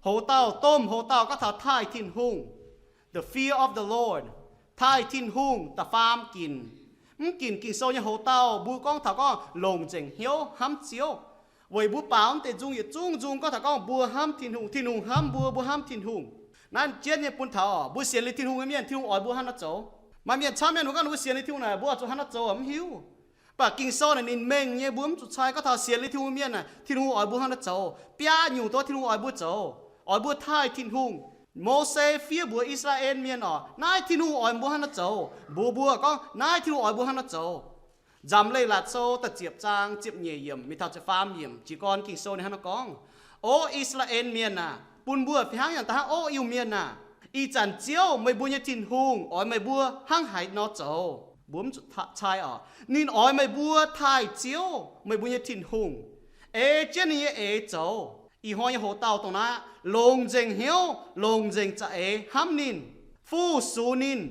Hoc dauh, domh hoc dauh gorngv taux taaih Tin-Hungh, the fear of the Lord, taaih Tin-Hungh da'faam ginc. Mv ginc Ging-Sou nyei hoc dauh mbuo gorngv taux gorngv longc nzengc hnyouv hnamv Ziouv. Weic mbuo baaux mv deix nzung yietc zungv nzung gorngv taux gorngv mbuo hnamv Tin-Hungh, Tin-Hungh hnamv mbuo, mbuo hnamv Tin-Hungh. Naaiv jienv nyei bun taux mbuo sienx liuz Tin-Hungh nyei mienh, Tin-Hungh oix mbuo hnangv naaiv zoux. Maaih mienh camv mienh mbuo gorngv mbuo sienx liuz Tin-Hungh naaic, mbuo oix zuqc hnangv naaiv zoux mv hiuv. Mv baac Ging-Sou naaic ninh mengh nyei, mbuo mv zuqc cai gorngv taux sienx liuz Tin-Hungh mienh naaic, Tin-Hungh oix mbuo hnangv naaiv zoux, biaa nyungc dongh Tin-Hungh oix mbuo zoux, oix mbuo taaih Tin-Hungh. Mose fiev mbuox I^saa^laa^en Mienh oc, naaiv Tin-Hungh oix mbuo hnangv naaiv zoux, mbuox mbuo gorngv naaiv Tin-Hungh oix mbuo hnangv naaiv zoux. Nzamc Leiz-Latc Sou da'ziepc zaang ziepc nyeic yiemc mingh taux ziepc faam yiemc jiez gorn Ging-Sou ninh hnangv naaiv gorngv, O I^saa^laa^en Mienh aah! Bun mbuo fih hnangv yangh daaih hnangv O Iu-Mienh aah! Ih zanc Ziouv, meih mbuo nyei Tin-Hungh, oix meih mbuo hnangv haaix nor zoux, mbuo mv zuqc cai oc. Ninh oix meih mbuo taaih Ziouv, meih mbuo nyei Tin-Hungh, ei jienv ninh nyei eix zoux. Ih hnoi nyei hoc dauh dongh naaiv, longc nzengc hnyouv, longc nzengc za'eix hnamv ninh, fu-sux ninh.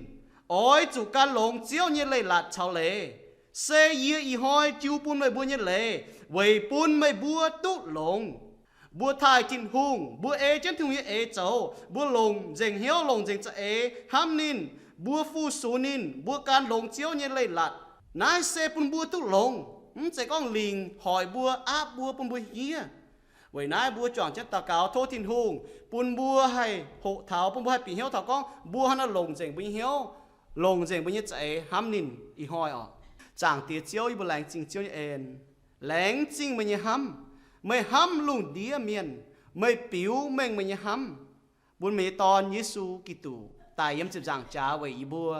Oix zuqc gan longx Ziouv nyei leiz-latc caux leiz, se yie ih hnoi jiu bun meih mbuo nyei leiz, weic bun meih mbuo duqv longx. Mbuo taaih Tin-Hungh, mbuo ei jienv Tin-Hungh nyei eix zoux, mbuo longc nzengc hnyouv, longc nzengc za'eix hnamv ninh, mbuo fu-sux ninh, mbuo gan longx Ziouv nyei leiz-latc. Naaiv se bun mbuo duqv longx, mv zeiz gorngv lingc hoic mbuo, aapv mbuo, bun mbuo hniev. Weic naaiv mbuo juangc jienv daux gaux tov Tin-Hungh bun mbuo haih hoqc taux, bun mbuo haih bieqc hnyouv taux gorngv mbuo hnangv naaiv longc nzengc mbuo nyei hnyouv, longc nzengc mbuo nyei za'eix hnamv ninh ih hnoi oc. Zaangc Diex Ziouv, yie mbuo laengz zingh Ziouv nyei en, laengz zingh meih nyei hnamv. Meih hnamv lungh ndiev mienh, meih biux mengh meih nyei hnamv bun meih nyei Dorn, Yesu Giduc, daic yiem ziepc nzaangc jaax weic yie mbuo.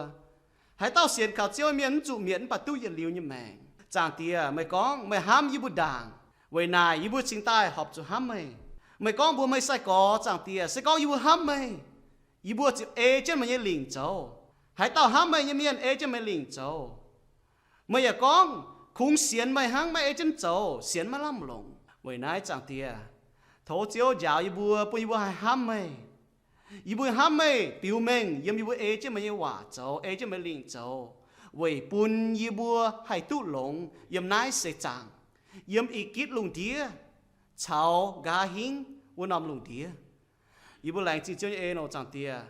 Haaix dauh sienx kaux Ziouv nyei mienh mv zuqc mietc mv baac duqv yietc liuz nyei maengc. Zaangc Diex, meih gorngv meih hnamv yie mbuo ndaangc. Weic naaic yie mbuo cingx daaih horpc zuqc hnamv meih. Meih gorngv mbuox meih sai-gorx, Zaangc Diex, se gorngv yie mbuo hnamv meih, yie mbuo ziouc ei jienv meih nyei lingc zoux. Haaix dauh hnamv meih nyei mienh ei jienv meih lingc zoux. Meih yaac gorngv, kungx sienx meih hnangv, maiv ei jienv zoux, sienx maiv lamh longc. Weic naaiv, Zaangc Diex, tov Ziouv njaaux yie mbuo, bun yie mbuo haih hnamv meih. Yie mbuo hnamv meih biux mengh yiem yie mbuo ei jienv meih nyei waac zoux, ei jienv meih lingc zoux, weic bun yie mbuo haih duqv longx yiem naaiv seix zaangc, yiem ih gitv lungh ndiev, caux nqa'haav hingv wuov norm lungh ndiev. Yie mbuo laengz zingh Ziouv nyei en oc, Zaangc Diex.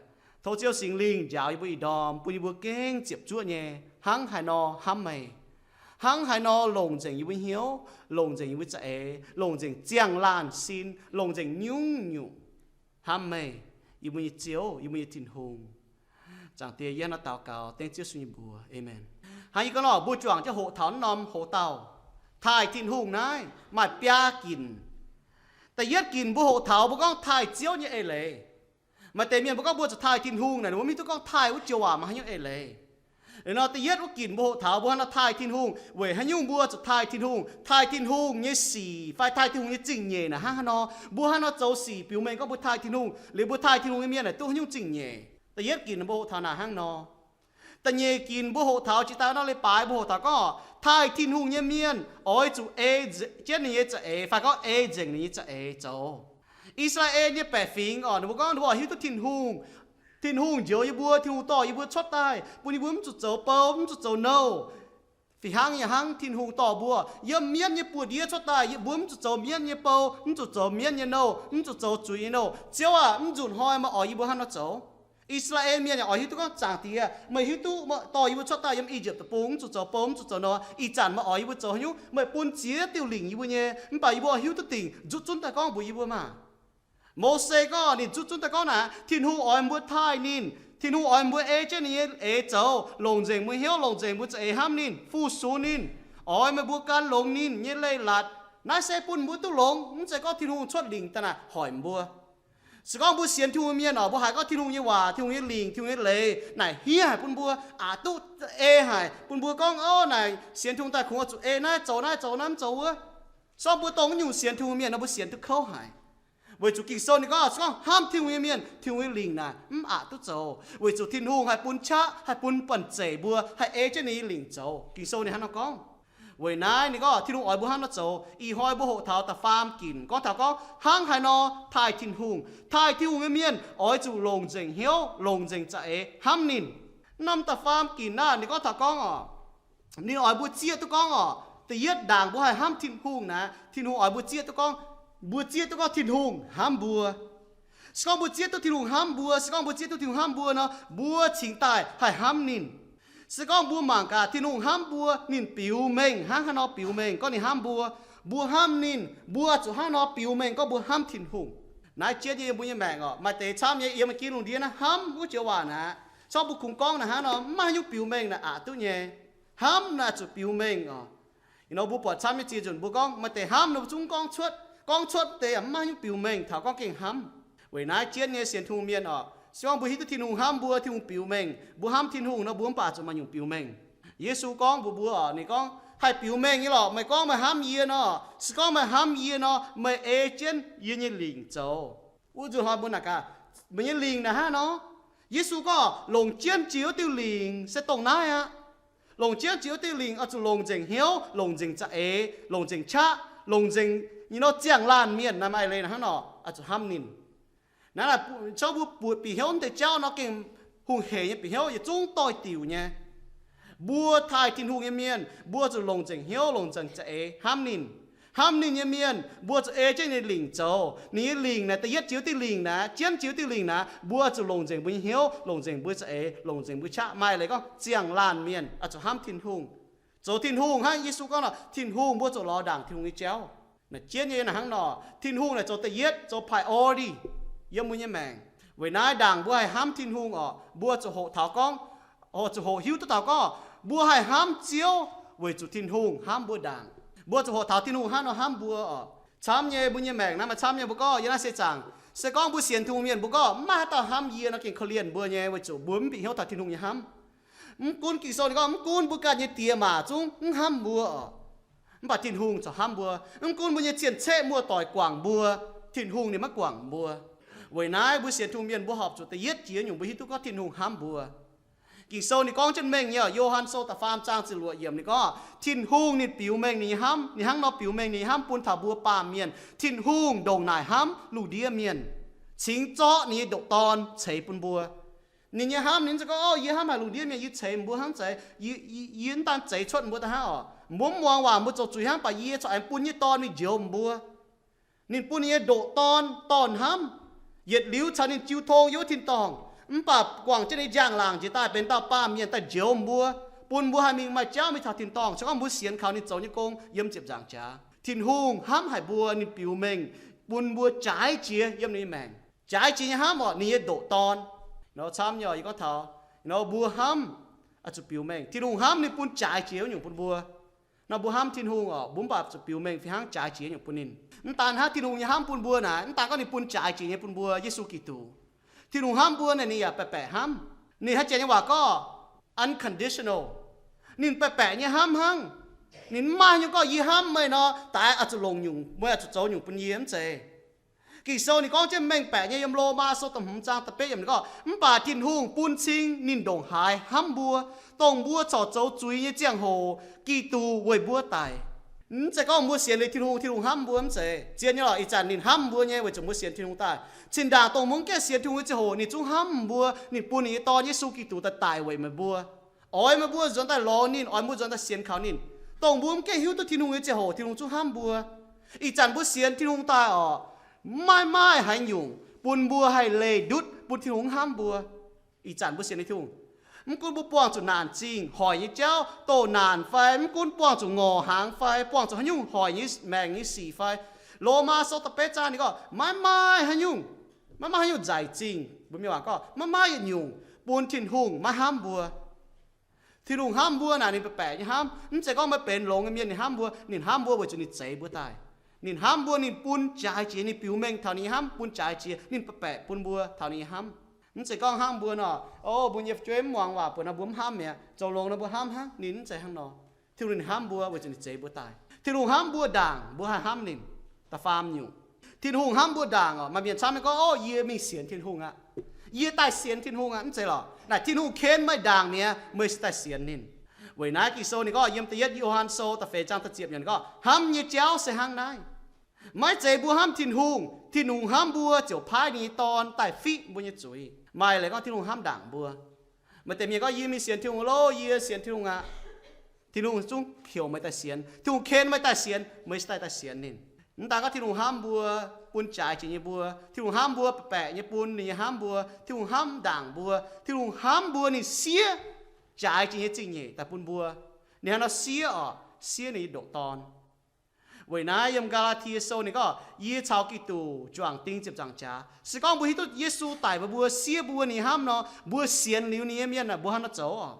Tov Ziouv Singx Lingh njaaux yie mbuo ih ndorm, bun yie mbuo gengh ziepc zuoqv nyei hnangv haaix nor hnamv meih, hnangv haaix nor longc nzengc yie mbuo hnyouv, longc nzengc yie mbuo za'eix, longc nzengc ziangh laanh sin, longc nzengc nyungc-nyungc hnamv meih, yie mbuo nyei Ziouv, yie mbuo nyei Tin-Hungh. Zaangc Diex, yie hnangv naaiv daux gaux dengv Ziouv Yesu nyei mbuox, aamen. Hnangv yie gorngv nor, mbuo juangc jienv hoqc taux naaiv norm hoc dauh, taaih Tin-Hungh naaiv maaih biaa ginc. Da'yietv ginc mbuo hoqc taux mbuo gorngv taaih Ziouv nyei eix leiz. Maaih deix mienh mbuo gorngv mbuo zuqc taaih Tin-Hungh naaic, mbuo mv hiuv duqv gorngv taaih wuov joux waac maaih haaix nyungc eix leiz. Liuz nor da'yietv wuov ginc mbuo hoqc taux mbuo hnangv nor taaih Tin-Hungh, weic haaix nyungc mbuo zuqc taaih Tin-Hungh, taaih Tin-Hungh nyei sic fai taaih Tin-Hungh nyei zingh nyeic naaic hnangv haaix nor, mbuo hnangv haaix nor zoux sic biux mengh gorngv mbuo taaih Tin-Hungh, liuz mbuo taaih Tin-Hungh nyei mienh naaic duqv haaix nyungc zingh nyeic. Da'yietv ginc mbuo hoqc taux naaic hnangv nor. Da'nyeic ginc mbuo hoqc taux jiex daaih nor leiz-baaix mbuo hoqc taux gorngv taaih Tin-Hungh nyei mienh oix zuqc ei jienv ninh nyei za'eix fai gorngv ei nzengc ninh nyei za'eix zoux. I^saa^laa^en nyei baeqc fingx oc, ninh mbuo gorngv ninh mbuo oix hiuv duqv Tin-Hungh. Tin-Hungh njoux yie mbuo, Tin-Hungh dorh yie mbuo cuotv daaih, bun yie mbuo mv zuqc zoux bou, mv zuqc zoux nouh. Fih hnangv yaac hnangv Tin-Hungh dorh mbuo yiem mienv nyei buoz-ndiev cuotv daaih, yie mbuo mv zuqc zoux mienv nyei bou, mv zuqc zoux mienv nyei nouh, mv zuqc zoux zuiz nyei nouh. Ziouv aac, mv nzunc hnoi meih oix yie mbuo hnangv nor zoux. I^saa^laa^en mienh yaac oix hiuv duqv gorngv, Zaangc Diex, meih hiuv duqv meih dorh yie mbuo cuotv daaih yiem I^yipv Deic-Bung, mv zuqc zoux bou, mv zuqc zoux nouh. Ih zanc meih oix yie mbuo zoux haaix nyungc, meih bun ziex diuh lingc yie mbuo nyei, mv baac yie mbuo hiuv duqv dingc, nzutv zunv daaih gorngv mbuox yie mbuo maah. Mose gorngv ninh nzutv zunv daaih gorngv naaic, Tin-Hungh oix mbuo taaih ninh, Tin-Hungh oix mbuo ei jienv ninh nyei eix zoux, longc nzengc mbuo hnyouv, longc nzengc mbuo za'eix hnamv ninh, fu-sux ninh, oix meih mbuo gan longx ninh nyei leiz-latc. Naaiv se bun mbuo duqv longx, mv zeiz gorngv Tin-Hungh cuotv lingc daaih naaic hoic mbuo. Se gorngv mbuo sienx Tin-Hungh mienh oc, mbuo haiz gorngv Tin-Hungh nyei waac, Tin-Hungh nyei lingc, Tin-Hungh nyei leiz naaic hniev haic bun mbuo aqc duqv ei haic, bun mbuo gorngv, Ov, naaic sienx Tin-Hungh daaih kungx oix zuqc ei naaiv zoux naaiv zoux naaiv mv zoux wuov. Se gorngv mbuo dongh wuov nyungc sienx Tin-Hungh mienh nor, mbuo sienx duqv kouv haic. Weic zuqc Ging-Sou ninh gorngv, se gorngv hnamv Tin-Hungh nyei mienh, Tin-Hungh nyei lingc naaic mv aqc duqv zoux, weic zuqc Tin-Hungh haih bun qaqv, haih bun banh zeic mbuo haih ei jienv ninh nyei lingc zoux. Ging-Sou ninh hnangv nor gorngv. Weic naaiv ninh gorngv Tin-Hungh oix mbuo hnangv nor zoux. Ih hnoi mbuo hoqc taux da'faam ginc gorngv taux gorngv hnangv haaix nor taaih Tin-Hungh. Taaih Tin-Hungh nyei mienh oix zuqc longc nzengc hnyouv, longc nzengc za'eix hnamv ninh. Norm da'faam ginc naaiv ninh gorngv taux gorngv oc, ninh oix mbuo zieqv duqv gorngv oc, da'yietv ndaangc mbuo haih hnamv Tin-Hungh naaic, Tin-Hungh oix mbuo zieqv duqv gorngv, mbuo zieqv duqv gorngv Tin-Hungh hnamv mbuo. Se gorngv mbuo zieqv duqv Tin-Hungh hnamv mbuo, se gorngv mbuo zieqv duqv Tin-Hungh hnamv mbuo nor, mbuo cingx daaih haih hnamv ninh. Se gorngv mbuo mangc gaax Tin-Hungh hnamv mbuo, ninh biux mengh hnangv haaix nor biux mengh gorngv ninh hnamv mbuo, mbuo hnamv ninh, mbuo zuqc hnangv nor biux mengh gorngv mbuo hnamv Tin-Hungh. Naaiv jienv nyei yiem mbuo nyei maengc oc, maaih deix camv nyei yiem gin lungh ndiev naaiv hnamv wuov joux waac naaic, se gorngv mbuo kungx gorngv naaic hnangv nor, mv maaih haaix nyungc biux mengh naaic aqc duqv nyei. Hnamv naaic zuqc biux mengh oc. Ih nor mbuo buatc camv nyei ziex nzunc mbuo gorngv maaih deix hnamv nor mbuo zungv gorngv cuotv, gorngv cuotv deix yaac mv maaih haaix nyungc biux mengh taux gorngv gengh hnamv. Weic naaiv jienv nyei sienx Tin-Hungh mienh oc, se gorngv mbuo hiuv duqv Tin-Hungh hnamv mbuo, Tin-Hungh biux mengh, mbuo hnamv Tin-Hungh nor mbuo mv baac zuqc maaih nyungc biux mengh. Yesu gorngv mbuox mbuo oc, ninh gorngv, haih biux mengh nyei lorqc, meih gorngv meih hnamv yie nor, se gorngv meih hnamv yie nor, meih ei jienv yie nyei lingc zoux. Wuov nzunc hnoi mbuo naaic gaax, meih nyei lingc naaic hnangv nor? Yesu gorngv longc jienv jiex wuov diuh lingc se dongh naaiv aqv. Longc jienv jiex wuov diuh lingc oix zuqc longc nzengc hnyouv, longc nzengc za'eix, longc nzengc qaqv, longc nzengc nyei nor ziangh laanh mienh naaic maaih leiz naaic hnangv nor oix zuqc hnamv ninh. Naaiv, naaiv, se gorngv mbuo bieqc hnyouv mv deix jauv nor gengh hungh hec nyei bieqc hnyouv yietc zungv doix-diuc nyei. Mbuo taaih Tin-Hungh nyei mienh mbuo zuqc longc nzengc hnyouv, longc nzengc za'eix hnamv ninh. Hnamv ninh nyei mienh mbuo zuqc ei jienv ninh nyei lingc zoux. Ninh nyei lingc naaic da'yietv jiex diuh lingc naaic, jienv jiex diuh lingc naaic, mbuo zuqc longc nzengc mbuo nyei hnyouv, longc nzengc mbuo za'eix, longc nzengc mbuo qaqv, maaih leiz gorngv ziangh laanh mienh oix zuqc hnamv Tin-Hungh. Zoux Tin-Hungh hnangv Yesu gorngv nor, Tin-Hungh mbuo zuqc lorz ndaangc Tin-Hungh nyei jauv. Naaic jienv nyei naaic hnangv nor, Tin-Hungh naaic zoux da'yietv, zoux priority yiem mbuo nyei maengc. Weic naaiv ndaangc mbuo haih hnamv Tin-Hungh oc, mbuo zuqc hoqc taux gorngv, zuqc hoqc hiuv duqv taux gorngv mbuo haih hnamv Ziouv weic zuqc Tin-Hungh hnamv mbuo ndaangc. Mbuo zuqc hoqc taux Tin-Hungh hnangv nor hnamv mbuo oc. Camv nyei mbuo nyei maengc naaiv maaih camv nyei mbuo gorngv, yie naaiv se zaangc, se gorngv mbuo sienx Tin-Hungh mienh mbuo gorngv mv maaih haaix dauh hnamv yie nor gengh korv-lienh mbuo nyei, weic zuqc mbuo mv bieqc hnyouv taux Tin-Hungh nyei hnamv. Mv gunv Ging-Sou ninh gorngv mv gunv mbuo ganh nyei diex maac zungv mv hnamv mbuo oc, mv baac Tin-Hungh corc hnamv mbuo. Mv gunv mbuo nyei cien-ceqv muoz-doic guangc mbuo, Tin-Hungh ninh maiv guangc mbuo. Weic naaiv mbuo sienx Tin-Hungh mienh mbuo horpc zuqc da'yietv jiex nyungc mbuo hiuv duqv gorngv Tin-Hungh hnamv mbuo. Ging-Sou ninh gorngv jienv mengh nyei, Yo^han Sou da'faam zaang ziepc luoqc yiemc ninh gorngv Tin-Hungh ninh biux mengh ninh nyei hnamv. Ninh hnangv nor biux mengh ninh nyei hnamv bun taux mbuo baamh mienh. Tin-Hungh ndongc naaic hnamv lungh ndiev mienh, cingx zorqv ninh nyei ndoqc Dorn ceix bun mbuo. Ninh nyei hnamv ninh mv zeiz gorngv, O, yie hnamv haic lungh ndiev mienh, yie ceix mbuo hnangv zeiz, yie, yie, yie mv daan zeix cuotv mbuo daaih hnangv oc. Mbuo mv muangx waac mbuo zoux zuiz hnangv, mv baac yie corc aengx bun nyei Dorn mingh njoux mbuo. Ninh bun ninh nyei ndoqc Dorn dorh hnamv, yietc liuz caux ninh jiu tong yiem wuov tin-dorngh, mv baac guangc jienv ninh njang-laangc njiec daaih benx dauh baamh mienh daaih njoux mbuo, bun mbuo haih mingh maaih jauv mingh taux tin-dorngh, se gorngv mbuo sienx kaux ninh zoux nyei gong yiem ziepc nzaangc jaax. Tin-Hungh hnamv haic mbuo, ninh biux mengh bun mbuo jaaix jiex yiem ninh nyei maengc. Jaaix jiex nyei hnamv oc, ninh nyei ndoqc Dorn. Nor camv nyei oc, yie gorngv taux nor mbuo hnamv oix zuqc biux mengh. Tin-Hungh hnamv ninh bun jaaix jiex wuov nyungc bun mbuo. Nor mbuo hnamv Tin-Hungh oc, mbuo mv baac zuqc biux mengh fih hnangv jaaix jiex nyungc bun ninh. Mv daan hnangv Tin-Hungh nyei hnamv bun mbuo naaic, mv daan gorngv ninh bun jaaix jiex nyei bun mbuo, Yesu Giduc. Tin-Hungh hnamv mbuo naaic ninh yaac baeqc baeqc hnamv. Ninh haaix jiex nyei waac gorngv unconditional. Ninh baeqc baeqc nyei hnamv hnangv. Ninh mv maaih haaix nyungc gorngv, Yie hnamv meih nor, daaix oix zuqc longc nyungc, meih oix zuqc zoux nyungc bun yie, mv zeiz. Ging-Sou ninh gorngv jienv mengh baeqc nyei yiem Lomaa Sou da'hmz zaang da'betv yiemc ninh gorngv, Mv baac Tin-Hungh bun cing ninh ndongc haaix hnamv mbuo, dongh mbuo corc zoux zuiz nyei ziangh hoc, Giduc weic mbuo daic. Mv zeiz gorngv mbuo sienx liuz Tin-Hungh, Tin-Hungh hnamv mbuo, mv zeiz. Zien nyei lorqc, ih zanc ninh hnamv mbuo nyei weic zuqc mbuo sienx Tin-Hungh daaih. Zinh ndaangc dongh mbuo mv gaengh sienx Tin-Hungh nyei ziangh hoc ninh zungv hnamv mbuo, ninh bun ninh nyei Dorn, Yesu Giduc, daaih daic weic meih mbuo, oix meih mbuo nzuonx daaih lorz ninh, oix mbuo nzuonx daaih sienx kaux ninh. Dongh mbuo mv gaengh hiuv duqv Tin-Hungh nyei ziangh hoc Tin-Hungh zungv hnamv mbuo. Ih zanc mbuo sienx Tin-Hungh daaih oc, maiv maaih haaix nyungc bun mbuo haih leih ndutv bun Tin-Hungh hnamv mbuo. Ih zanc mbuo sienx nyei Tin-Hungh, mv gunv mbuo buangh zuqc naanc zingh hoic nyei jauv, doh naanc fai mv gunv buangh zuqc ngorc hnaangx fai buangh zuqc haaix nyungc hoic nyei maengc nyei sic fai, Lomaa Sou da'betv zaang ninh gorngv maiv maaih haaix nyungc, maiv maaih haaix nyungc nzaic zingh, mbuo mienh waac gorngv maiv maaih yietc nyungc bun Tin-Hungh maiv hnamv mbuo. Tin-Hungh hnamv mbuo naaic ninh baeqc baeqc nyei hnamv. Mv zeiz gorngv maaih benx longx nyei mienh ninh hnamv mbuo. Ninh hnamv mbuo weic zuqc ninh zeix mbuo daaih. Ninh hnamv mbuo, ninh bun jaaix jiex, ninh biux mengh taux ninh nyei hnamv bun jaaix jiex, ninh baeqc baeqc bun mbuo taux ninh nyei hnamv. Mv zeiz gorngv hnangv mbuo nor, O, mbuo nyei fu'jueiv mv muangx waac, buatc nor mbuo mv hnamv mi'aqv, zoux longx nor mbuo hnamv hnangv. Ninh mv zeiz hnangv nor. Tin-Hungh ninh hnamv mbuo weic zuqc ninh zeix mbuo daaih. Tin-Hungh hnamv mbuo ndaangc mbuo haih hnamv ninh. Da'faam nyungc, Tin-Hungh hnamv mbuo ndaangc oc. Maaih mienh camv nyei gorngv, O, yie mingh sienx Tin-Hungh aqv, yie daaih sienx Tin-Hungh aqv. Mv zeiz lorqc. Naaic Tin-Hungh ken meih ndaangc mi'aqv, meih se daaih sienx ninh. Weic naaiv Ging-Sou ninh gorngv yiem da'yietv Yo^han Sou da'feix zaang da'ziepc yiemc ninh gorngv, Hnamv nyei jauv se hnangv naaiv. Maiv zeiz mbuo hnamv Tin-Hungh, Tin-Hungh hnamv mbuo ziouc paaiv ninh nyei Dorn daaih fiqv mbuo nyei zuiz. Maaih leiz gorngv Tin-Hungh hnamv ndaangc mbuo. Maaih deix mienh gorngv, Yie mingh sienx Tin-Hungh loh, yie sienx Tin-Hungh aqv. Tin-Hungh zungv heuc meih daaih sienx. Tin-Hungh ken meih daaih sienx, meih se daaih daaih sienx ninh. Mv daan gorngv Tin-Hungh hnamv mbuo, bun jaaix jiex nyei mbuo. Tin-Hungh hnamv mbuo baeqc baeqc nyei bun ninh nyei hnamv mbuo. Tin-Hungh hnamv ndaangc mbuo. Tin-Hungh hnamv mbuo, ninh siev jaaix jiex nyei zingh nyeic daaih bun mbuo. Ninh hnangv nor siev oc, siev ninh nyei ndoqc Dorn. Weic naaiv yiem Gaa^laa^tie Sou ninh gorngv, yie caux Giduc juangc ding ziepc nzaangc jaax. Se gorngv mbuo hiuv duqv Yesu daic meih mbuo, siev mbuo, ninh hnamv nor, mbuo sienx liuz ninh nyei mienh aah, mbuo hnangv nor zoux oc.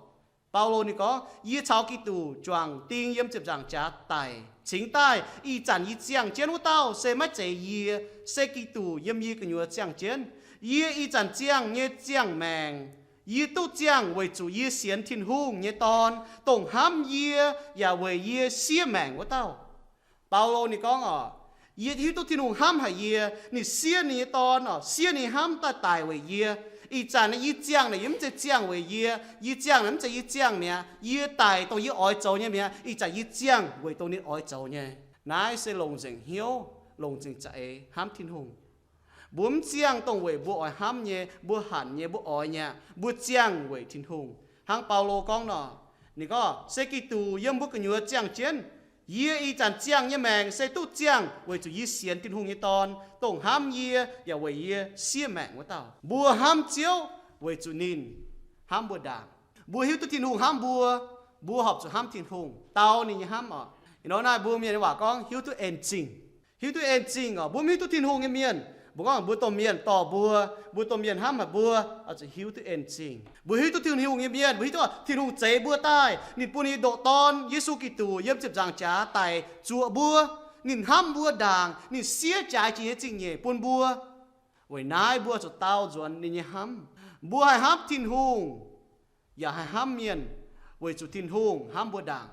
Baulo ninh gorngv, yie caux Giduc juangc ding yiem ziepc nzaangc jaax daic. Cingx daaih ih zanc yie ziangh jienv wuov dauh se maiv zeiz yie, se Giduc yiem yie gu'nyuoz ziangh jienv. Yie ih zanc ziangh nyei ziangh maengc, yie duqv ziangh weic zuqc yie sienx Tin-Hungh nyei Dorn, dongh hnamv yie yaac weic yie siev maengc wuov dauh. Baulo ninh gorngv oc, yie hiuv duqv Tin-Hungh hnamv haic yie, ninh siev ninh nyei Dorn oc, siev ninh hnamv daaih daic weic yie. Ih zanc naaiv yie ziangh naaic yie mv zeiz ziangh weic yie, yie ziangh naaic mv zeiz yie ziangh mi'aqv, yie daic dongh yie oix zoux nyei mi'aqv. Ih zanc yie ziangh weic dongh ninh oix zoux nyei. Naaiv se longc nzengc hnyouv, longc nzengc za'eix hnamv Tin-Hungh. Mbuo mv ziangh dongh weic mbuo oix hnamv nyei, mbuo hanc nyei, mbuo oix nyei aqv. Mbuo ziangh weic Tin-Hungh. Hnangv Baulo gorngv nor, ninh gorngv, se Giduc yiem mbuo gu'nyuoz ziangh jienv. Yie ih zanc ziangh nyei maengc se duqv ziangh weic zuqc yie sienx Tin-Hungh nyei Dorn, dongh hnamv yie yaac weic yie siev maengc wuov dauh. Mbuo hnamv Ziouv weic zuqc ninh hnamv mbuo ndaangc. Mbuo hiuv duqv Tin-Hungh hnamv mbuo, mbuo horpc zuqc hnamv Tin-Hungh, dau ninh nyei hnamv oc. Ih hnoi naaiv mbuo mienh nyei waac gorngv hiuv duqv en zingh. Hiuv duqv en zingh oc. Mbuo mv hiuv duqv Tin-Hungh nyei mienh, mbuo gorngv mbuo domh mienh dorh mbuo, mbuo domh mienh hnamv haic mbuo, oix zuqc hiuv duqv en zingh. Mbuo hiuv duqv Tin-Hungh nyei mienh, mbuo hiuv duqv Tin-Hungh zeix mbuo daaih, ninh bun ninh nyei ndoqc Dorn, Yesu Giduc, yiem ziepc nzaangc jaax daic zuoqc mbuo. Ninh hnamv mbuo ndaangc, ninh siev jaaix jiex nyei zingh nyeic bun mbuo. Weic naaiv mbuo zuqc dau nzuonx ninh nyei hnamv. Mbuo haih hnamv Tin-Hungh yaac haih hnamv mienh, weic zuqc Tin-Hungh hnamv mbuo ndaangc.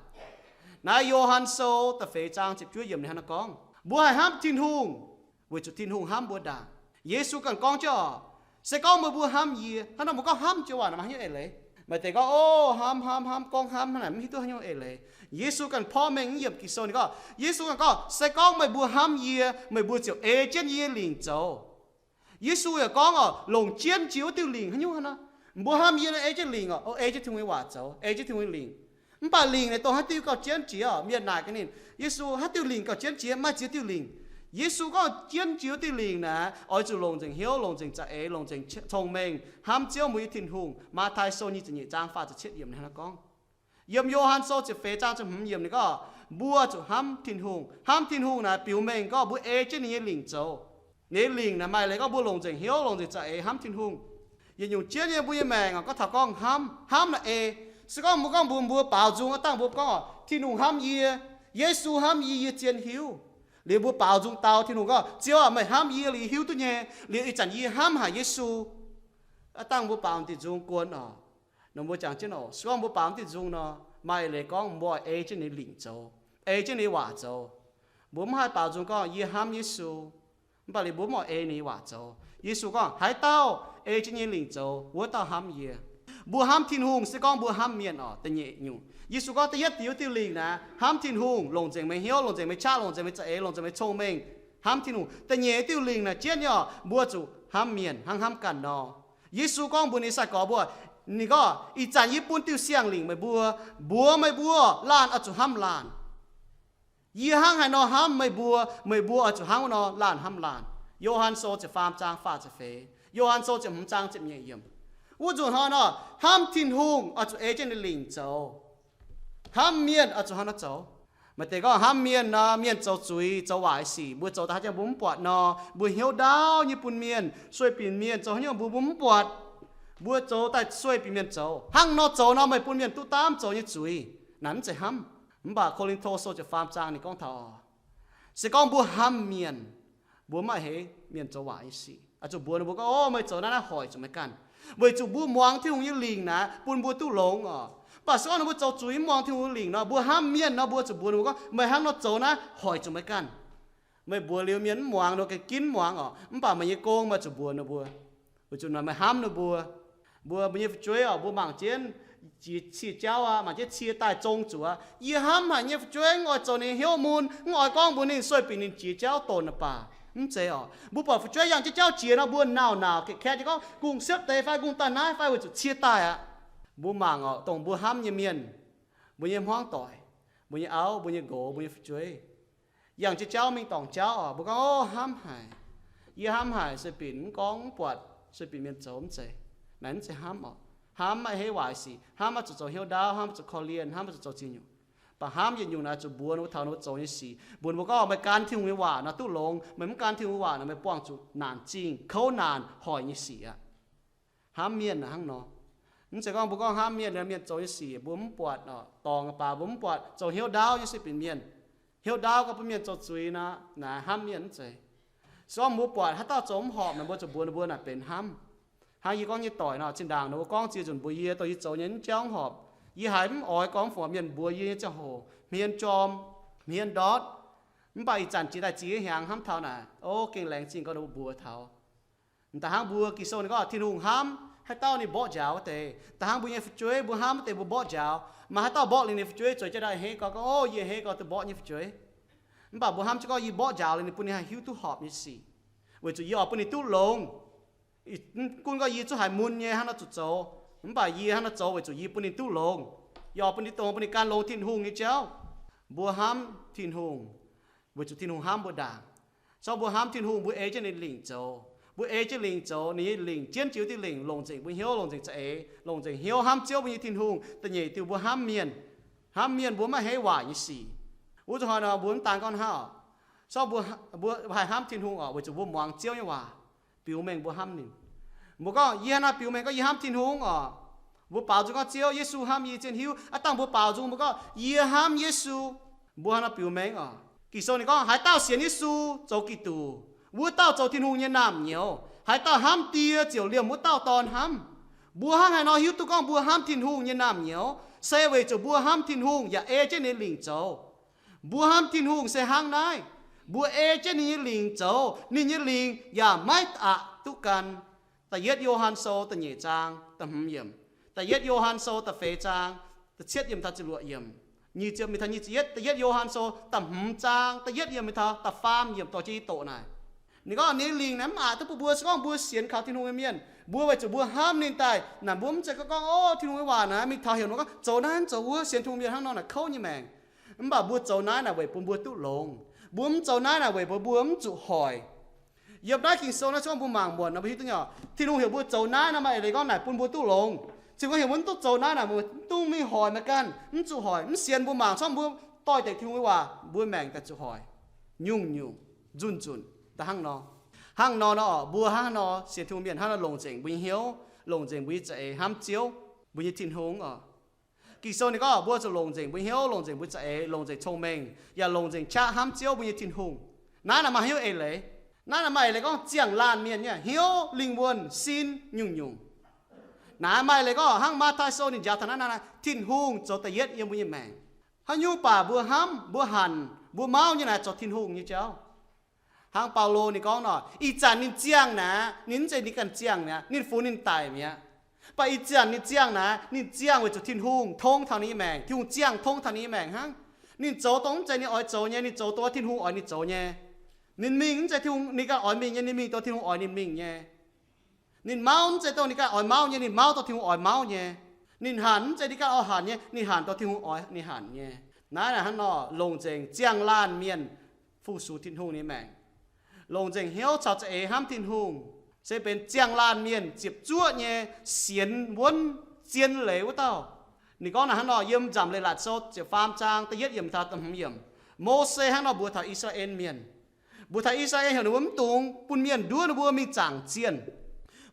Naaiv Yo^han Sou da'feix zaang ziepc juov yiemc ninh hnangv naaiv gorngv, mbuo haih hnamv Tin-Hungh weic zuqc Tin-Hungh hnamv mbuo ndaangc. Yesu ganh gorngv jienv oc, se gorngv meih mbuo hnamv yie, hnangv nor mbuo gorngv hnamv joux waac naaic maaih haaix nyungc eix leiz? Maaih deix gorngv, o, hnamv, hnamv, hnamv, gorngv hnamv hnangv naaic mv hiuv duqv haaix nyungc eix leiz. Yesu ganh porv mengh mv yiemc Ging-Sou ninh gorngv, Yesu ganh gorngv, se gorngv meih mbuo hnamv yie, meih mbuo ziouc ei jienv yie nyei lingc zoux. Yesu yaac gorngv oc, longc jienv jiex wuov diuh lingc haaix nyungc hnangv nor. Mbuo hnamv yie nor ei jienv lingc oc, ei jienv Tin-Hungh nyei waac zoux, ei jienv Tin-Hungh nyei lingc. Mv baac lingc naaic dongh haaix diuh gauh jienv jiex oc? Mienh naaic gaax ninh, Yesu, haaix diuh lingc gauh jienv jiex? Maaih ziex diuh lingc. Yesu gorngv jienv jiex wuov diuh lingc naaic, oix zuqc longc nzengc hnyouv, longc nzengc za'eix, longc nzengc cong-mengh hnamv Ziouv mbuo nyei Tin-Hungh. Matv^tai Sou nyic ziepc nyeic zaang faah ziepc cietv yiemc ninh hnangv naaiv gorngv. Yiem Yo^han Sou ziepc feix zaang ziepc hmz yiemc ninh gorngv, mbuo zuqc hnamv Tin-Hungh. Hnamv Tin-Hungh naaic biux mengh gorngv mbuo ei jienv ninh nyei lingc zoux. Ninh nyei lingc naaic maaih leiz gorngv mbuo longc nzengc hnyouv, longc nzengc za'eix hnamv Tin-Hungh. Yietc nyungc jienv nyei mbuo nyei maengc oc, gorngv taux gorngv hnamv, hnamv naaic ei. Se gorngv mbuo gorngv mbuo, mbuo baaux nzung aqv dangh mbuo gorngv, Tin-Hungh hnamv yie, Yesu hnamv yie, yie zien hiuv. Liuz mbuo baaux nzung dau Tin-Hungh gorngv, Ziouv aac, meih hnamv yie liuz yie hiuv duqv nyei. Liuz ih zanc yie hnamv haic Yesu. Aqv dangh mbuo baaux diuh nzung guon oc. Nor mbuo jangx jienv oc, se gorngv mbuo baaux diuh nzung nor, maaih leiz gorngv mbuo ei jienv ninh lingc zoux, ei jienv ninh waac zoux. Mbuo mv haih baaux nzung gorngv, yie hnamv Yesu, mv baac liuz mbuo mv oix ei ninh waac zoux. Yesu gorngv, haaix dauh ei jienv nyei lingc zoux, wuov dauh hnamv yie. Mbuo hnamv Tin-Hungh se gorngv mbuo hnamv mienh oc. Da'nyeic nyungc, Yesu gorngv da'yietv diuh diuh lingc naaic, hnamv Tin-Hungh, longc nzengc meih hnyouv, longc nzengc meih qaqv, longc nzengc meih za'eix, longc nzengc meih cong-mengh, hnamv Tin-Hungh. Da'nyeic diuh lingc naaic jienv nyei oc, mbuo zuqc hnamv mienh hnangv hnamv ganh nor. Yesu gorngv mbuox ninh sai-gorx mbuo, ninh gorngv, ih zanc yie bun diuh siang-lingc meih mbuo, mbuox meih mbuo, laanh oix zuqc hnamv laanh. Yie hnangv haaix nor hnamv meih mbuo, meih mbuo oix zuqc hnangv wuov nor laanh hnamv laanh. Yo^han Sou ziepc faam zaang faah ziepc feix, Yo^han Sou ziepc hmz zaang ziepc nyeic yiemc. Wuov nzunc hnoi nor, hnamv Tin-Hungh oix zuqc ei jienv ninh lingc zoux. Hnamv mienh oix zuqc hnangv nor zoux. Maaih deix gorngv hnamv mienh nor, mienh zoux zuiz, zoux waaic sic, mbuo zoux daaih haaix jangx mbuo mv buatc nor, mbuo hnyouv ndaauv nyei bun mienh, sueih binc mienh, zoux haaix nyungc mbuo, mbuo mv buatc. Mbuo zoux daaih sueih binc mienh zoux. Hnangv nor zoux nor meih bun mienh duqv daamv zoux nyei zuiz. Naaic mv zeiz hnamv. Mv baac Ko^lin^to Sou ziepc faam zaang ninh gorngv taux, se gorngv mbuo hnamv mienh, mbuo maiv heix mienh zoux waaic nyei sic, oix zuqc mbuox ninh mbuo gorngv, o, meih zoux naaiv, naaiv hoic zuqc meih ganh, weic zuqc mbuo muangx Tin-Hungh nyei lingc naaic bun mbuo duqv longx oc. Mv baac se gorngv ninh mbuo zoux zuiz mv muangx Tin-Hungh nyei lingc nor, mbuo hnamv mienh nor, mbuo zuqc mbuox ninh mbuo gorngv, meih hnangv nor zoux naaiv hoic zuqc meih ganh. Meih mbuox liuz mienh mv muangx nor, gengh ginv muangx oc, mv baac meih nyei gong meih zuqc mbuox ninh mbuo, weic zuqc meih hnamv ninh mbuo. Mbuo, mbuo nyei fu'jueiv oc, mbuo mangc jienv jiex cie jauv aqv, mangc jienv cie daaih zong zuqc aqv. Yie hnamv haic nyei fu'jueiv, mv oix zoux ninh hnyouv mun, mv oix gorngv mbuox ninh sueih binc ninh jiex jauv donx aqv baac. Mv zeiz oc. Mbuo buatc fu'jueiv yangh jienv jauv jiex nor, mbuo nauc-nauc, kat-kat nyei gorngv, kungx siepv deix fai kungx daaih naaiv fai weic zuqc cie daaih aqv. Mbuo mangc oc, dongh mbuo hnamv nyei mienh, mbuo nyei hmuangv doic, mbuo nyei auv, mbuo nyei nqox, mbuo nyei fu'jueiv, yangh jienv jauv mingh dorngc jauv oc, mbuo gorngv, o, hnamv haic. Yie hnamv haic se binc mv gorngv mv buatc, se binc mienh zoux mv zeiz. Naaiv mv zeiz hnamv oc. Hnamv maiv heiv waaic sic, hnamv maiv zuqc zoux hnyouv ndaauv, hnamv maiv zuqc korv-lienh, hnamv maiv zuqc zoux ziex nyungc. Baac hnamv yietc nyungc naaiv zuqc mbuox ninh mbuo taux ninh mbuo zoux nyei sic, mbuox ninh mbuo gorngv, meih gan Tin-Hungh nyei waac nor duqv longx, meih mv gan Tin-Hungh waac nor meih buangh zuqc naanc zingh, kouv naanc, hoic nyei sic aqv. Hnamv mienh hnangv nor. Mv zeiz gorngv mbuo gorngv hnamv mienh, mienh zoux nyei sic mbuo mv buatc oc, dorngc baac mbuo mv buatc, zoux hnyouv ndaauv nyei se binc mienh. Hnyouv ndaauv gorngv bun mienh zoux zuiz nor, naaiv hnamv mienh mv zeiz. Se gorngv mbuo buatc haaix dauh zoux mv horpc nor, mbuo zuqc mbuox ninh mbuo naaic benx hnamv. Hnangv yie gorngv nyei doic nor, zinh ndaangc ninh mbuo gorngv ziex nzunc mbuox yie, dongh yie zoux nyei mv jauv mv horpc, yie haiz mv oix gorngv fungc mienh mbuox yie nyei ziangh hoc, hmien jorm, hmien ndortv. Mv baac ih zanc jiex daaih ziex hnyangx hnamv taux naaic, o, gengh laengz zingh gorngv ninh mbuo mbuox taux. M'daaih hnangv mbuo Ging-Sou ninh gorngv Tin-Hungh hnamv haaix dauh ninh mborqv njaaux wuov deix. Da'hnangv mbuo nyei fu'jueiv, mbuo hnamv wuov deix mbuo mborqv njaaux. Maaih haaix dauh mborqv liuz ninh fu'jueiv zueiz jienv daaih hei gorx gorngv, o, yie hei gorx duqv mborqv nyei fu'jueiv. Mv baac mbuo hnamv jienv gorngv yie mborqv njaaux liuz ninh bun ninh haih hiuv duqv horpc nyei sic, weic zuqc yie oix bun ninh duqv longx. Gunv gorngv yie zungv haiz mun nyei hnangv nor zuqc zoux, mv baac yie hnangv nor zoux weic zuqc yie bun ninh duqv longx. Yie oix bun ninh dongh bun ninh gan longx Tin-Hungh nyei jauv. Mbuo hnamv Tin-Hungh weic zuqc Tin-Hungh hnamv mbuo ndaangc. Se gorngv mbuo hnamv Tin-Hungh, mbuo ei jienv ninh lingc zoux. Mbuo ei jienv lingc zoux, ninh nyei lingc jienv jiex wuov diuh lingc longc nzengc mbuo hnyouv, longc nzengc za'eix, longc nzengc hnyouv hnamv Ziouv mbuo nyei Tin-Hungh. Da'nyeic diuh mbuo hnamv mienh. Hnamv mienh mbuo maiv heiv waaic nyei sic. Wuov zuqc hnoi nor mbuo mv daan gorngv hnangv oc. Se gorngv mbuo, mbuo haih hnamv Tin-Hungh oc, weic zuqc mbuo muangx Ziouv nyei waac, biux mengh mbuo hnamv ninh. Mbuo gorngv yie hnangv naaiv biux mengh gorngv yie hnamv Tin-Hungh oc. Mbuo baaux nzung gorngv Ziouv, Yesu hnamv yie zien hiuv. Aav dangh mbuo baaux nzung mbuo gorngv yie hnamv Yesu, mbuo hnangv naaiv biux mengh oc. Ging-Sou ninh gorngv haaix dauh sienx Yesu zoux Giduc, wuov dauh zoux Tin-Hungh nyei naamh nyouz. Haaix dauh hnamv Die ziouc liemh wuov dauh dorn hnamv. Mbuo hnangv haaix nor hiuv duqv gorngv mbuo hnamv Tin-Hungh nyei naamh nyouz? Se weic zuqc mbuo hnamv Tin-Hungh yaac ei jienv ninh lingc zoux. Mbuo hnamv Tin-Hungh se hnangv naaiv. Mbuo ei jienv ninh nyei lingc zoux, ninh nyei lingc yaac maiv aqc duqv gan. Da'yietv Yo^han Sou da'nyeic zaang da'hmz yiemc, da'yietv Yo^han Sou da'feix zaang da'cietv yiemc taux ziepc luoqc yiemc, nyic ziepc mingh taux nyic ziepc yietv, da'yietv Yo^han Sou da'hmz zaang da'yietv yiemc mingh taux da'faam yiemc dorh jienv yie doqc naaic. Ninh gorngv ninh lingc naaiv mv aqc duqv bun mbuo. Se gorngv mbuo sienx kaux Tin-Hungh nyei mienh, mbuo weic zuqc mbuo hnamv ninh daaih naaic, mbuo mv zeiz gorngv, o, Tin-Hungh nyei waac naaiv mingh taux heuc mbuo gorngv zoux naaiv zoux wuov, sienx Tin-Hungh mienh hnangv nor naaic kouv nyei maengc. Mv baac mbuo zoux naaiv naaic weic bun mbuo duqv longx. Mbuo mv zoux naaiv naaic weic bun mbuo mv zuqc hoic. Yiem naaiv Ging-Sou naaiv se gorngv mbuo mangc muonc nor mbuo hiuv duqv nyei oc. Tin-Hungh heuc mbuo zoux naaiv naaic maiv leiz gorngv naaic bun mbuo duqv longx. Tin-Hungh heuc mbuo mv duqv zoux naaiv naaic mbuo mv dungx mingh hoic meih ganh, mv zuqc hoic, mv sienx mbuo mangc, se gorngv mbuo doix-dekc Tin-Hungh nyei waac mbuo maengc daaih zuqc hoic nyungc-nyungc, nzunc-nzunc daaih hnangv nor. Hnangv nor nor oc, mbuo hnangv nor sienx Tin-Hungh mienh hnangv nor longc nzengc mbuo nyei hnyouv, longc nzengc mbuo nyei za'eix hnamv Ziouv, mbuo nyei Tin-Hungh oc. Ging-Sou ninh gorngv mbuo zuqc longc nzengc mbuo hnyouv, longc nzengc mbuo za'eix, longc nzengc cong-mengh, yaac longc nzengc qaqv hnamv Ziouv mbuo nyei Tin-Hungh. Naaiv naaic maaih hnyouv eix leiz. Naaiv naaic maaih eix leiz gorngv ziangh laanh mienh nyei hnyouv, lingh wuonh, sin, nyungc-nyungc. Naaiv maaih eix leiz gorngv hnangv Matv^taai Sou ninh njaaux taux naaiv, naaiv, naaiv Tin-Hungh zoux da'yietv yiem mbuo nyei maengc. Haaix nyungc baac mbuo hnamv, mbuo hanc, mbuo mauv nyei naaic zoux Tin-Hungh nyei jauv. Hnangv Baulo ninh gorngv nor, ih zanc ninh ziangh naaic, ninh mv zeiz ninh ganh ziangh mi'aqv, ninh funx ninh daic mi'aqv. Mv baac ih zanc ninh ziangh naaic, ninh ziangh weic zuqc Tin-Hungh tong taux ninh nyei maengc. Tin-Hungh ziangh tong taux ninh nyei maengc hnangv. Ninh zoux dongh mv zeiz ninh oix zoux nyei, ninh zoux dongh Tin-Hungh oix ninh zoux nyei. Ninh mingh mv zeiz Tin-Hungh ninh ganh oix mingh nyei, ninh mingh dongh Tin-Hungh oix ninh mingh nyei. Ninh mauv mv zeiz dongh ninh ganh oix mauv nyei, ninh mauv dongh Tin-Hungh oix mauv nyei. Ninh hanc mv zeiz ninh ganh oix hanc nyei, ninh hanc dongh Tin-Hungh oix ninh hanc nyei. Naaiv naaic hnangv nor longc nzengc ziangh laanh mienh fu-sux Tin-Hungh nyei maengc. Longc nzengc hnyouv caux za'eix hnamv Tin-Hungh, se benx ziangh laanh mienh ziepc zuoqv nyei sienx wuonv zien leiz wuov dauh. Ninh gorngv naaic hnangv nor yiem Nzamc Leiz-Latc Sou ziepc faam zaang da'yietv yiemc taux da'hmz yiemc. Mose hnangv nor mbuox taux I^saa^laa^en Mienh. Mbuox taux I^saa^laa^en heuc ninh mbuo mv dungx bun mienh nduov ninh mbuo mingh zaangc zienh.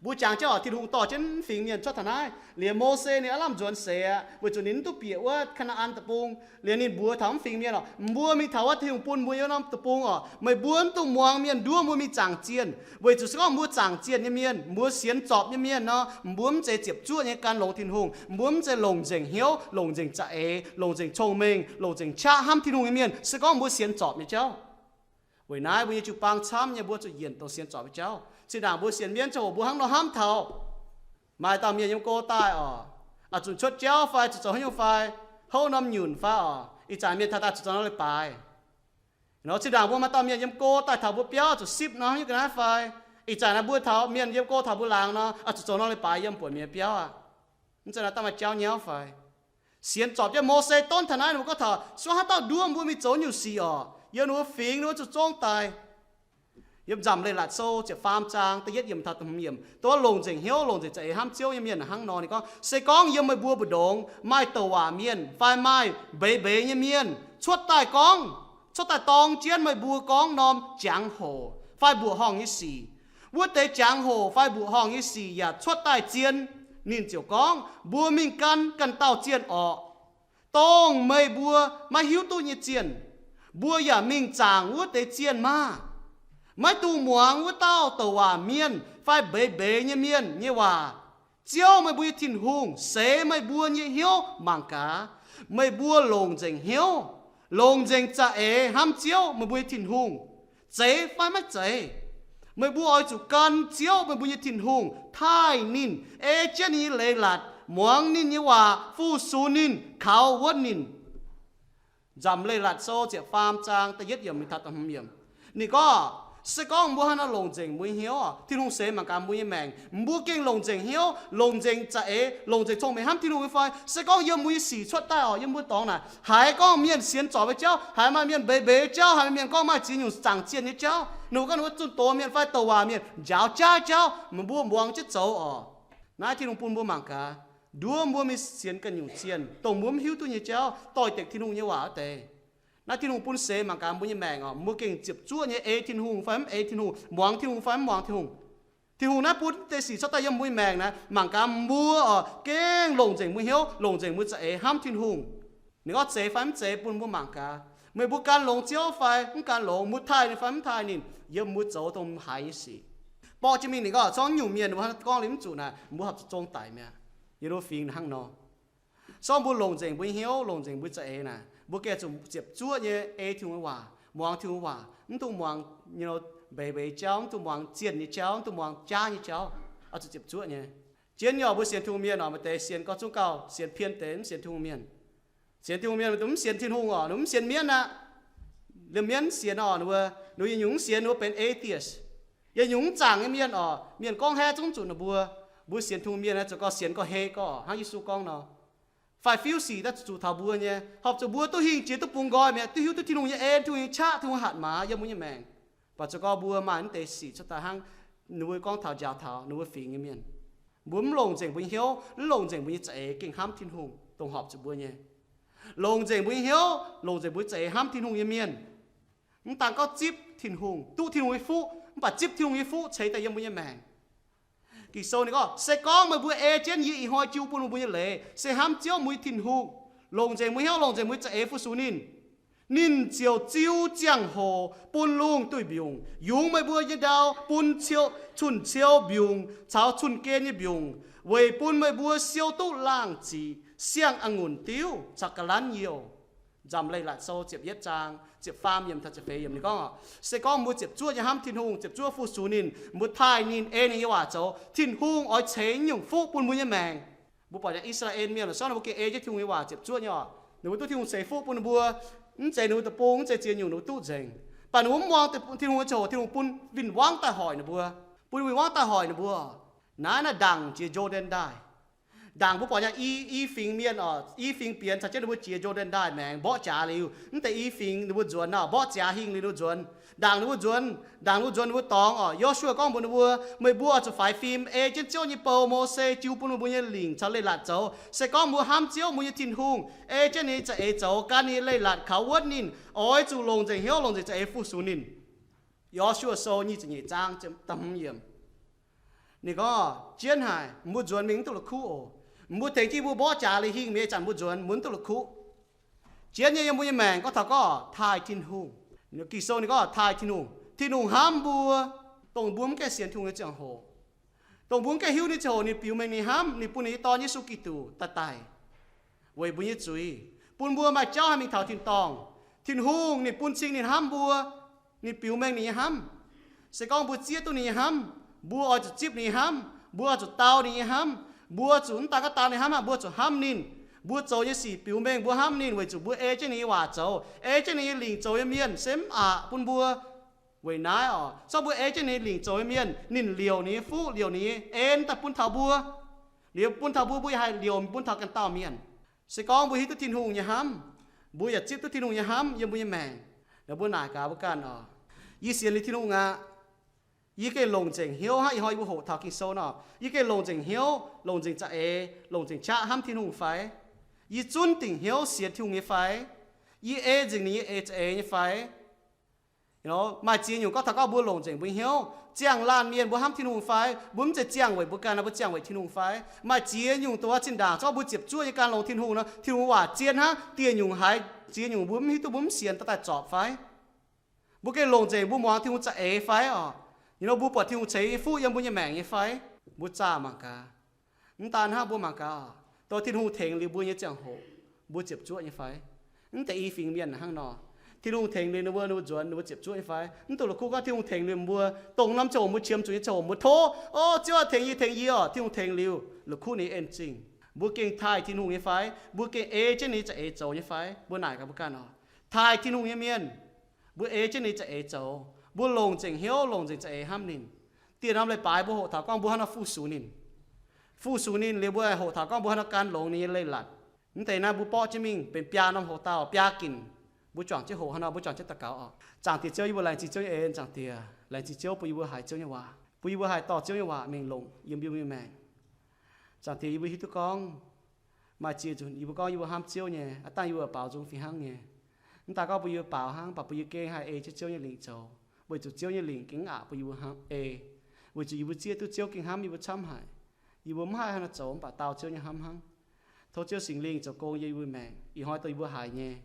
Mbuo jangx jienv oc, Tin-Hungh dorh jienv mv fingx mienh cuotv taux naaiv. Liuz Mose ninh aav lamh nzuonx seix aqv, weic zuqc ninh mv duqv bieqc wuov Kaa^naa^an Deic-Bung. Liuz ninh mbuox taux mv fingx mienh oc, mbuo mingh taux wuov Tin-Hungh bun mbuo nyei norm deic-bung oc, meih mbuo mv dungx muangx mienh nduov mbuo mingh zaangc zienh, weic zuqc se gorngv mbuo zaangc zienh nyei mienh, mbuo sienx zorpc nyei mienh nor, mbuo mv zeiz ziepc zuoqv nyei gan longx Tin-Hungh, mbuo mv zeiz longc nzengc hnyouv, longc nzengc za'eix, longc nzengc cong-mengh, longc nzengc qaqv hnamv Tin-Hungh nyei mienh, se gorngv mbuo sienx zorpc nyei jauv. Weic naaiv mbuo nyei jiu-baang camv nyei, mbuo zuqc yienc dongh sienx zorpc nyei jauv. Zinh ndaangc mbuo sienx mienv ziangh hoc mbuo hnangv nor hnamv taux, maaih dauh mienh yiem go daaih oc, aqc zunc cuotv jauv fai zuqc zoux haaix nyungc fai, houv norm nyunc fai oc, ih zanc mienh taux daaih zuqc zoux nor leiz-baaix. Nor zinh ndaangc mbuo maaih dauh mienh yiem go daaih taux mbuo biauv zuqc sipv nor haaix nyungc ga'naaiv fai, ih zanc naaiv mbuo taux mienh yiem go taux mbuo laangz nor, aqc zuqc zoux nor leiz-baaix yiem buonc mienh biauv aqv. Mv zeiz naaiv daaih maaih jauv nyauv fai. Sienx zorpc jienv Mose donv taux naaiv, ninh mbuo gorngv taux se gorngv haaix dauh nduov mbuo mingh zoux nyungc sic oc, yiem ninh mbuo fingx ninh mbuo zuqc zong daic. Yiem Nzamc Leiz-Latc Sou ziepc faam zaang da'yietv yiemc taux da'hmz yiemc, dongh wuov longc nzengc hnyouv, longc nzengc za'eix hnamv Ziouv nyei mienh hnangv nor. Ninh gorngv, se gorngv yiem meih mbuo mbu'ndongx maaih douc waac mienh fai maaih mbeix mbeix nyei mienh cuotv daaih gorngv, cuotv daaih dorng jienv meih mbuo gorngv norm jangx-hoc fai mbuoqc horngh nyei sic, wuov deix jangx-hoc fai mbuoqc horngh nyei sic yaac cuotv daaih zien, ninh ziouc gorngv, mbuo mingh gan ganh dauh zienh orqc, dongh meih mbuo maiv hiuv duqv nyei zienh. Mbuo yaac mingh zaangc wuov deix zienh maah! Maiv dungx muangx wuov dauh douc waac mienh fai mbeix mbeix nyei mienh nyei waac. Ziouv, meih mbuo nyei Tin-Hungh, seix meih mbuo nyei hnyouv mangc gaax. Meih mbuo longc nzengc hnyouv, longc nzengc za'eix hnamv Ziouv, meih mbuo nyei Tin-Hungh, zeiz fai maiv zeiz. Meih mbuo oix zuqc gan Ziouv, meih mbuo nyei Tin-Hungh, taaih ninh, ei jienv ninh nyei leiz-latc, muangx ninh nyei waac, fu-sux ninh, kaux wuonv ninh. Nzamc Leiz-Latc Sou ziepc faam zaang da'yietv yiemc mingh taux da'hmz yiemc. Ninh gorngv, se gorngv mbuo hnangv nor longc nzengc mbuo nyei hnyouv, Tin-Hungh seix mangc gaax mbuo nyei maengc. Mbuo gengh longc nzengc hnyouv, longc nzengc za'eix, longc nzengc cong-mengh hnamv Tin-Hungh nyei fai? Se gorngv yiem mbuo nyei sic cuotv daaih orqc, yiem mbuo dorngx naaic, haiz gorngv mienh sienx zorc nyei jauv, haiz maaih mienh mbeix mbeix jauv, haiz maaih mienh gorngv maaih ziex nyungc zaangc zienh nyei jauv, ninh mbuo gorngv ninh mbuo zunh doz mienh fai douc waac mienh njaaux jaav jauv, meih mbuo muangx jienv zoux orqc. Naaiv Tin-Hungh bun mbuo mangc gaax, nduov mbuo mingh sienx ganh nyungc zienh, dongh mbuo mv hiuv duqv nyei jauv, doix-dekc Tin-Hungh nyei waac wuov deix. Naaiv Tin-Hungh bun seix mangc gaax mbuo nyei maengc orqc, mbuo gengh ziepc zuoqv nyei ei Tin-Hungh fai mv ei Tin-Hungh, muangx Tin-Hungh fai mv muangx Tin-Hungh. Tin-Hungh naaiv bun deix sic cuotv daaih yiem mbuo nyei maengc naaiv, mangc gaax mbuo orqc, gengh longc nzengc mbuo hnyouv, longc nzengc mbuo za'eix hnamv Tin-Hungh. Ninh gorngv zeiz fai mv zeiz bun mbuo mangc gaax. Meih mbuo gan longx Ziouv fai mv gan longx, mbuo taaih ninh fai mv taaih ninh, yiem mbuo zoux dongh haiz nyei sic. Borqv jienv mingh ninh gorngv, corc nyungc mienh mbuo hnangv gorngv liuz mv zuqc naaic, mbuo horpc zuqc zong daic mi'aqv. Yiem mbuo fingx hnangv nor. Corc mbuo longc nzengc mbuo nyei hnyouv, longc nzengc mbuo za'eix naaic, mbuo gengh zuqc ziepc zuoqv nyei ei Tin-Hungh nyei waac, muangx Tin-Hungh waac, mv dungx muangx nyei mbeix mbeix jauv, mv dungx muangx zienh nyei jauv, mv dungx muangx jaav nyei jauv, oix zuqc ziepc zuoqv nyei. Jienv nyei orqc, mbuo sienx Tin-Hungh mienh orqc, maaih deix sienx gauh zungv gauh sienx pien deix, mv sienx Tin-Hungh mienh. Sienx Tin-Hungh mienh mv dungx mv sienx Tin-Hungh orqc, ninh mv sienx mienv aqv. Liemh mienv mv sienx orqc, ninh mbuo, ninh mbuo yietc nyungc mv sienx, ninh mbuo benx atheist. Yietc nyungc mv zaangc nyei mienh orqc, mienh gorngv haaix zungv zuqc ninh mbuo. Mbuo sienx Tin-Hungh mienh zuqc gauh sienx gauh hei gauh, hnangv Yesu gorngv nor. Faix-fiuv sic daaih zuqc taux mbuo nyei, horpc zuqc mbuo duqv hingh jiex duqv bungx nqoi mi'aqv, duqv hiuv duqv Tin-Hungh nyei en, Tin-Hungh nyei qaqv, Tin-Hungh hatc maaz yiem mbuo nyei maengc. Baac zuqc gauh mbuo maaih mv deix sic cuotv daaih hnangv ninh mbuo gorngv taux njaaux taux ninh mbuo fingx nyei mienh. Mbuo mv longc nzengc mbuo nyei hnyouv, mv longc nzengc mbuo nyei za'eix gengh hnamv Tin-Hungh dongh horpc zuqc mbuo nyei. Longc nzengc mbuo nyei hnyouv, longc nzengc mbuo za'eix hnamv Tin-Hungh nyei mienh, mv daan gorngv zipv Tin-Hungh, duqv Tin-Hungh nyei fuqv, mv baac zipv Tin-Hungh nyei fuqv ceix daaih yiem mbuo nyei maengc. Ging-Sou ninh gorngv, se gorngv meih mbuo ei jienv yie ih hnoi jiu bun meih mbuo nyei leiz, se hnamv Ziouv mbuo nyei Tin-Hungh, longc nzengc mbuo hnyouv, longc nzengc mbuo za'eix fu-sux ninh, ninh ziouc ziu ziangh hoc bun lungh duih mbiungc yungz meih mbuo nyei ndau, bun ciou, cun-ciou mbiungc caux cun-gen nyei mbiungc, weic bun meih mbuo siou duqv laangh ziqc, siang-a'ngunc diuv caux ga'lanv youh. Nzamc Leiz-Latc Sou ziepc yietv zaang ziepc faam yiemc taux ziepc feix yiemc ninh gorngv, se gorngv mbuo ziepc zuoqv nyei hnamv Tin-Hungh, ziepc zuoqv fu-sux ninh, mbuo taaih ninh, ei ninh nyei waac zoux, Tin-Hungh oix ceix nyungc fuqv bun mbuo nyei maengc. Mbuo buatc nyei I^saa^laa^en Mienh, sortv ninh mbuo gengh ei jienv Tin-Hungh nyei waac ziepc zuoqv nyei orqc, ninh mbuo duqv Tin-Hungh ceix fuqv bun ninh mbuo. Mv zeiz ninh mbuo deic-bung, mv zeiz ziex nyungc ninh mbuo duqv nzengc, baac ninh mbuo mv muangx Tin-Hungh nyei ziangh hoc, Tin-Hungh bun win-wangv daaih hoic ninh mbuo, bun win-wangv daaih hoic ninh mbuo. Naaiv naaiv ndaangc jiex Yo^ndaen Ndaaih. Ndaangc mbuo buatc nyei i, i fingx mienh orqc, i fingx bienx caux jienv ninh mbuo jiex Yo^ndaen Ndaaih maengx mborqv jaax liuz, mv deix i fingx ninh mbuo nzuonx orqc, mborqv ziaax hingh liuz ninh mbuo nzuonx. Ndaangc ninh mbuo nzuonx, ndaangc ninh mbuo nzuonx, ninh mbuo dorngx orqc, Yo^su^waa gorngv mbuox ninh mbuo, meih mbuo oix zuqc faix fim ei jienv Ziouv nyei bou, Mose jiu bun mbuo nyei lingc caux leiz-latc zoux. Se gorngv mbuo hnamv Ziouv mbuo nyei Tin-Hungh, ei jienv ninh nyei za'eix zoux, gan ninh nyei leiz-latc kaux wuonv ninh, oix zuqc longc nzengc hnyouv, longc nzengc za'eix fu-sux ninh. Yo^su^waa Sou nyic ziepc nyeic zaang da'hmz yiemc. Ninh gorngv, jienv haic, mbuo nzuonx mingh mv duqv la'kuqv oc. Mbuo tengx jienv mbuo mborqv jaax liuz hingh mi'aqv, ih zanc mbuo nzuonx, mbuo mv duqv la'kuqv. Jienv nyei yiem mbuo nyei maengc gorngv taux gorngv taaih Tin-Hungh. Ging-Sou ninh gorngv taaih Tin-Hungh. Tin-Hungh hnamv mbuo, dongh mbuo mv gaengh sienx Tin-Hungh nyei ziangh hoc, dongh mbuo mv gaengh hiuv ninh ziangh hoc, ninh biux mengh ninh hnamv, ninh bun ninh nyei Dorn, Yesu Giduc, daaih daic weic mbuo nyei zuiz, bun mbuo maaih jauv haih mingh taux tin-dorngh. Tin-Hungh ninh bun cing ninh hnamv mbuo, ninh biux mengh ninh nyei hnamv. Se gorngv mbuo zieqv duqv ninh nyei hnamv, mbuo oix zuqc zipv ninh nyei hnamv, mbuo oix zuqc dau ninh nyei hnamv. Mbuo zuqc mv daan gorngv dau ninh hnamv aqv, mbuo zuqc hnamv ninh. Mbuo zoux nyei sic biux mengh mbuo hnamv ninh weic zuqc mbuo ei jienv ninh nyei waac zoux, ei jienv ninh nyei lingc zoux nyei mienh se mv aqc bun mbuo. Weic naaiv oc, zorqv mbuo ei jienv ninh nyei lingc zoux nyei mienh, ninh liouc ninh nyei fuqv, liouc ninh nyei en daaih bun taux mbuo. Liouc bun taux mbuo, mbuo yaac haih liouc bun taux ganh dauh mienh. Se gorngv mbuo hiuv duqv Tin-Hungh nyei hnamv, mbuo yaac zipv duqv Tin-Hungh nyei hnamv yiem mbuo nyei maengc, mbuo naaic gaax mbuo ganh oc, yie sienx liuz Tin-Hungh aqv. Yie gengh longc nzengc hnyouv hnangv ih hnoi yie mbuo hoqc taux Ging-Sou nor, yie gengh longc nzengc hnyouv, longc nzengc za'eix, longc nzengc qaqv hnamv Tin-Hungh fai? Yie zunv dingc hnyouv sienx Tin-Hungh nyei fai? Yie ei nzengc ninh nyei eix za'eix nyei fai? Maaih ziex nyungc gorngv taux gorngv mbuo longc nzengc mbuo hnyouv. Ziangh laanh mienh mbuo hnamv Tin-Hungh fai? Mbuo mv zeiz ziangh weic mbuo ganh, mbuo ziangh weic Tin-Hungh fai? Maaih ziex nyungc dongh zinh ndaangc gorngv mbuo ziepc zuoqv nyei ganh longx Tin-Hungh nor, Tin-Hungh waac zien hnangv. Dieh nyungc haaix, ziex nyungc mbuo mv hiuv duqv, mbuo mv sienx, daaih daaih zorpc fai? Mbuo gengh longc nzengc mbuo muangx Tin-Hungh za'eix fai oc? Ninh nor mbuo buatc Tin-Hungh ceix nyei fuqv yiem mbuo nyei maengc nyei fai? Mbuo zaah mangc gaax. Mv daan hnangv, mbuo mangc gaax oc, dongh Tin-Hungh tengx liuz mbuo nyei ziangh hoc, mbuo ziepc zuoqv nyei fai? Mv deix i fingx mienh hnangv nor, Tin-Hungh tengx liuz ninh mbuo, ninh mbuo nzuonx, ninh mbuo ziepc zuoqv nyei fai? Mv dungx la'kuqv gorngv Tin-Hungh tengx liuz mbuo, dongh norm ziangh hoc mbuo qiemx zuqc nyei ziangh hoc mbuo tov, O, Ziouv aah, tengx yie, tengx yie oc. Tin-Hungh tengx liuz, la'kuqv ninh en zingh. Mbuo gengh taaih Tin-Hungh nyei fai? Mbuo gengh ei jienv ninh nyei za'eix zoux nyei fai? Mbuo naaic gaax mbuo ganh oc. Taaih Tin-Hungh nyei mienh, mbuo ei jienv ninh nyei za'eix zoux. Mbuo longc nzengc hnyouv, longc nzengc za'eix hnamv ninh. Dieh norm leiz-baaix mbuo hoqc taux gorngv mbuo haaix nor fu-sux ninh. Fu-sux ninh liuz mbuo hoqc taux gorngv mbuo haaix nor gan longx ninh nyei leiz-latc. Mv deix naaiv mbuo borqv jienv mingh benx biaa norm hoc-dauh, biaa ginc. Mbuo juangc jienv hoqc haaix nor, mbuo juangc jienv daux gaux oc. Zaangc Diex Ziouv, yie mbuo laengz zingh Ziouv nyei en. Zaangc Diex, laengz zingh Ziouv bun yie mbuo haiz Ziouv nyei waac, bun yie mbuo haih dorh Ziouv nyei waac mingh longc yiem yie mbuo nyei maengc. Zaangc Diex, yie mbuo hiuv duqv gorngv maaih ziex nzunc yie mbuo gorngv yie mbuo hnamv Ziouv nyei, aav dangh yie mbuo baaux nzung fih hnangv nyei. Mv daaih gorngv bun yie mbuo baaux hnangv, mv baac bun yie gengh haih ei jienv Ziouv nyei lingc zoux, weic zuqc Ziouv nyei lingc gengh mv aqc bun yie mbuo hnamv ei, weic zuqc yie mbuo zieqv duqv Ziouv gengh hnamv yie mbuo camv haic. Yie mbuo mv haih haaix nor zoux, mv baac dau Ziouv nyei hnamv hnangv. Tov Ziouv Singx Lingh zoux gong yiem yie mbuo maengc ih hnoi dongh yie mbuo haiz nyei,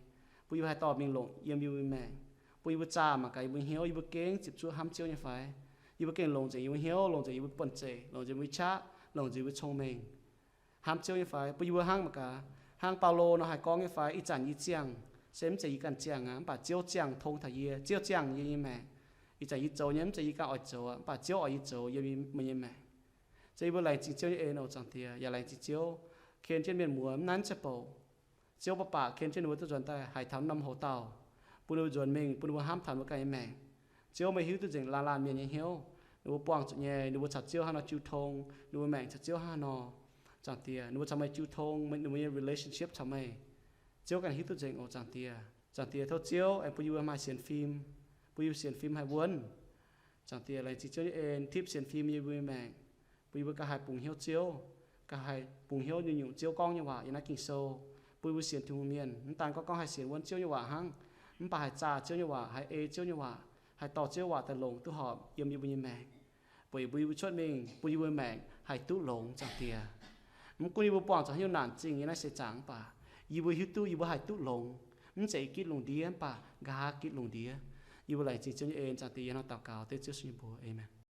bun yie mbuo haih dorh mingh longc yiem yie mbuo maengc, bun yie mbuo zaah mangc gaax yie mbuo hnyouv, yie mbuo gengh ziepc zuoqv hnamv Ziouv nyei fai? Yie mbuo gengh longc nzengc yie mbuo hnyouv, longc nzengc yie mbuo buonv-zeic, longc nzengc yie mbuo qaqv, longc nzengc yie mbuo cong-mengh hnamv Ziouv nyei fai? Bun yie mbuo hnangv mangc gaax, hnangv Baulo nor haih gorngv nyei fai? Ih zanc yie ziangh, se mv zeiz yie ganh ziangh aqv, mv baac Ziouv ziangh tong taux yie, Ziouv ziangh yie nyei maengc. Ih zanc yie zoux nyei, mv zeiz yie ganh oix zoux aqv, mv baac Ziouv oix yie zoux yiem meih nyei maengc. Se yie mbuo laengz zingh Ziouv nyei en oc, Zaangc Diex, yaac laengz zingh Ziouv ken jienv mienh muoz mv nanv ziangh bouc. Ziouv mbuo baac ken jienv ninh mbuo duqv nzuonx daaih haiz taux norm hoc-dauh, bun ninh mbuo nzuonx mingh, bun ninh mbuo hnamv taux mbuo ganh nyei maengc. Ziouv, meih hiuv duqv nzengc laanh laanh mienh nyei hnyouv, ninh mbuo buangh zuqc nyei, ninh mbuo caux Ziouv haaix nor jiu tong, ninh mbuo maengc caux Ziouv hnangv haaix nor. Zaangc Diex, ninh mbuo caux meih jiu tong, ninh mbuo nyei relationship caux meih, Ziouv ganh hiuv duqv nzengc oc, Zaangc Diex. Zaangc Diex, tov Ziouv aengx bun yie mbuo maaih sienx fim, bun yie mbuo sienx fim haih wuonv. Zaangc Diex, laengz zingh Ziouv nyei en tipv sienx fim yiem yie mbuo nyei maengc, bun yie mbuo ganh haih bungx hnyouv Ziouv, ganh haih bungx hnyouv nyungc-nyungc Ziouv gorngv nyei waac yiem naaiv Ging-Sou, bun yie mbuo sienx Tin-Hungh mienh mv daan gorngv, gorngv haih sienx wuonv Ziouv nyei waac hnangv, mv baac haih zaah Ziouv nyei waac, haih ei Ziouv nyei waac, haih dorh Ziouv waac daaih longc duqv horpc yiem yie mbuo nyei maengc, bun yie mbuo cuotv mingh, bun yie mbuo maengc haih duqv longx, Zaangc Diex. Mv gunv yie mbuo buangh zuqc haaix nyungc naanc zingh yiem naaiv seix zaangc mv baac, yie mbuo hiuv duqv yie mbuo haih duqv longx, mv zeiz gitv lungh ndiev mv baac nqa'haav gitv lungh ndiev. Yie mbuo laengz zingh Ziouv nyei en, Zaangc Diex, yie hnangv daux gaux dengv Ziouv Yesu nyei mbuox. Aamen.